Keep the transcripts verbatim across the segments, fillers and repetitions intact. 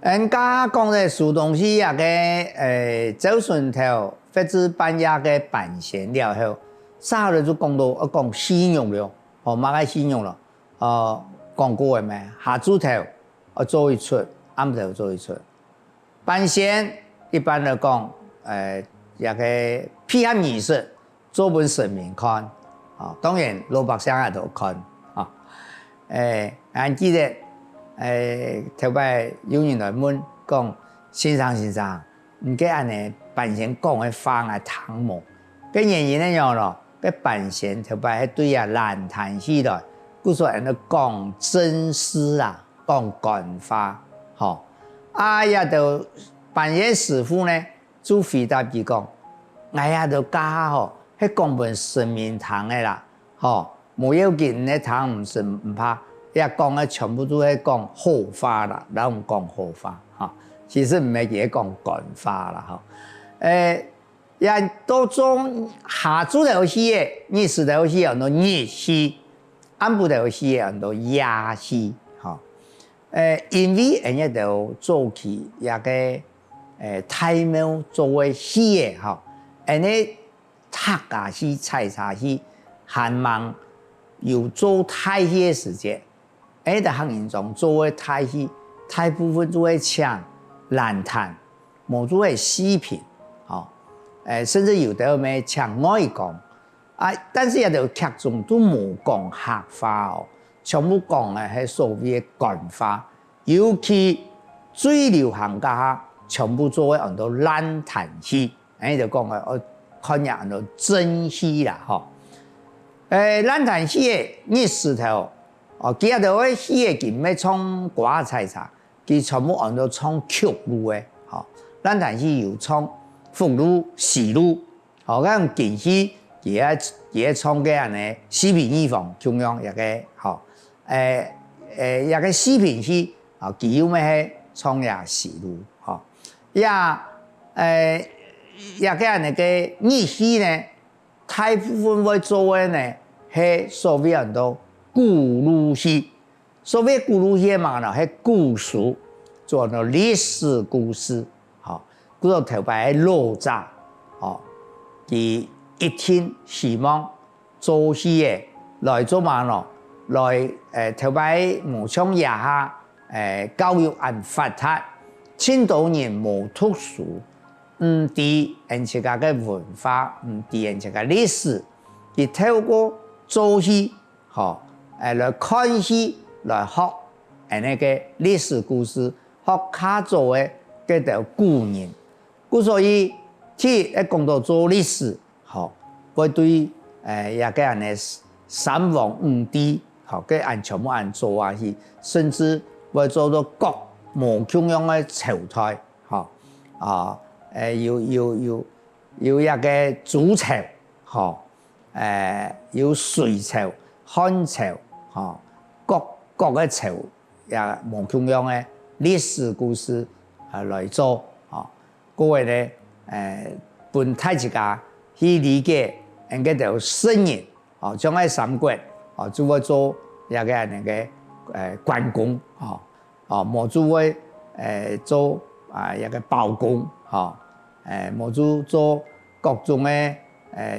人家講个收東西啊个，誒，朝晨頭或者半夜个半仙了後，續下來就講到愛講戲肉了，吼，麼个戲肉咯？哦，講過个咩？下晝頭愛做一齣，暗頭做一齣。半仙一般來講，誒，這个配合儀式， 做分神明看，啊，當然老百姓也都看，啊。誒，還記得，誒，頭擺有人來問講：「先生，先生，你該恁呢半仙講个話𠊎聽無？」該原因恁樣咯，該半仙頭擺係對啊蘭潭戲來，故所安到講真事啊，講官話，吼。啊，這兜半仙師傅呢， 就回答佢講：「𠊎這兜該下吼，係講分神明聽个啦，吼，無要緊，你聽毋識毋怕，這講个全部都係講好話啦，摎你講好話，吼。」其實毋係，佢係講官話啦，吼。誒，也到做下晝頭戲个，日時頭戲安到日戲，暗晡頭戲个安到夜戲，吼。 誒，因為𠊎這兜早期這个，誒，大廟做个戲仔吼，恁呢客家戲、採茶戲，還吂有做大戲个時節，𠊎這兜客人庄做个大戲，大部分都會請蘭潭，無就係四平，吼，誒，甚至有兜乜請外江， 啊，但是這兜劇中都無講客話哦，全部講个係所謂个官話，尤其最流行該下，全部做个安到爛攤戲，𠊎就講个，哦，看也安到正戲啦吼。誒，爛攤戲个日時頭，哦，佢這兜个戲个佢毋係唱歌採茶，佢全部安到唱曲路个，吼，爛攤戲有唱福路、西路， 哦，該種京戲，佢愛佢愛唱个恁呢四平二房共樣這个，吼，誒誒，這个四平戲，哦，佢又乜係唱這西路，吼，這誒這个恁呢个日戲呢，大部分會做个呢係所謂安到古路戲。 所謂古路戲嘛呢，係古書，做安到歷史故事，吼，故所頭擺个老者，吼，佢一定希望做戲个來做麼呢？來，誒，頭擺無像這下，誒，教育恁發達，盡多人無讀書，毋知𠊎自家个文化，毋知𠊎自家歷史，佢透過做戲 吼，誒，來看戲，來學恁呢个歷史故事，學較早个該兜古人。故所以，第一，愛講到做歷史，吼，會對，誒，這个恁呢三皇五帝，吼，該恁全部恁做下去，甚至會做到各無共樣个朝代，吼，啊，誒，有有有有這个周朝，吼， 誒，有隋朝、漢朝，吼，各各个朝也無共樣个歷史故事，啊，來做，吼。過後呢，誒，分大自家去理解𠊎這兜聖人，吼，像該三國，吼，就會做這个恁呢个，誒，關公，吼。 哦，無就會，誒，做啊，這个包公，吼，誒，無就做各種个，誒，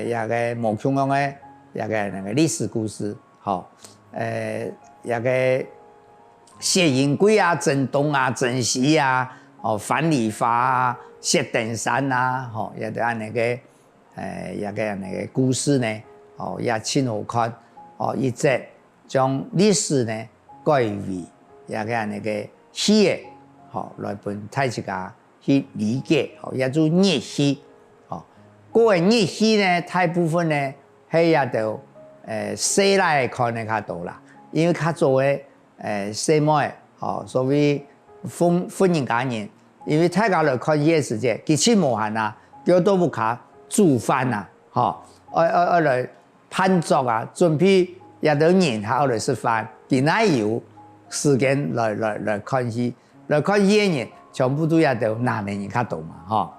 這个無共樣个，這个恁呢个歷史故事，吼，誒，這个薛仁貴啊、曾東啊、曾熙啊，哦，樊梨花啊、薛丁山啊，吼，這兜恁呢个，誒，這个恁呢个故事呢，哦，也盡好看，哦，一直 將歷史呢改為這个恁呢个戲仔，吼，來分大自家去理解，吼，也就日戲，吼。過个日戲呢，大部分呢係這兜，誒，細倈仔看个較多啦，因為較早个，誒，細妹，吼，所謂婦婦人家人，因為大家來看戲个時節，佢盡無閒啊，就到屋下煮飯啊，吼，愛愛愛來 辦桌啊，準備這兜人客愛來食飯，佢哪有時間來來來看戲？來看戲个人，全部都這兜男仔人較多嘛，吼。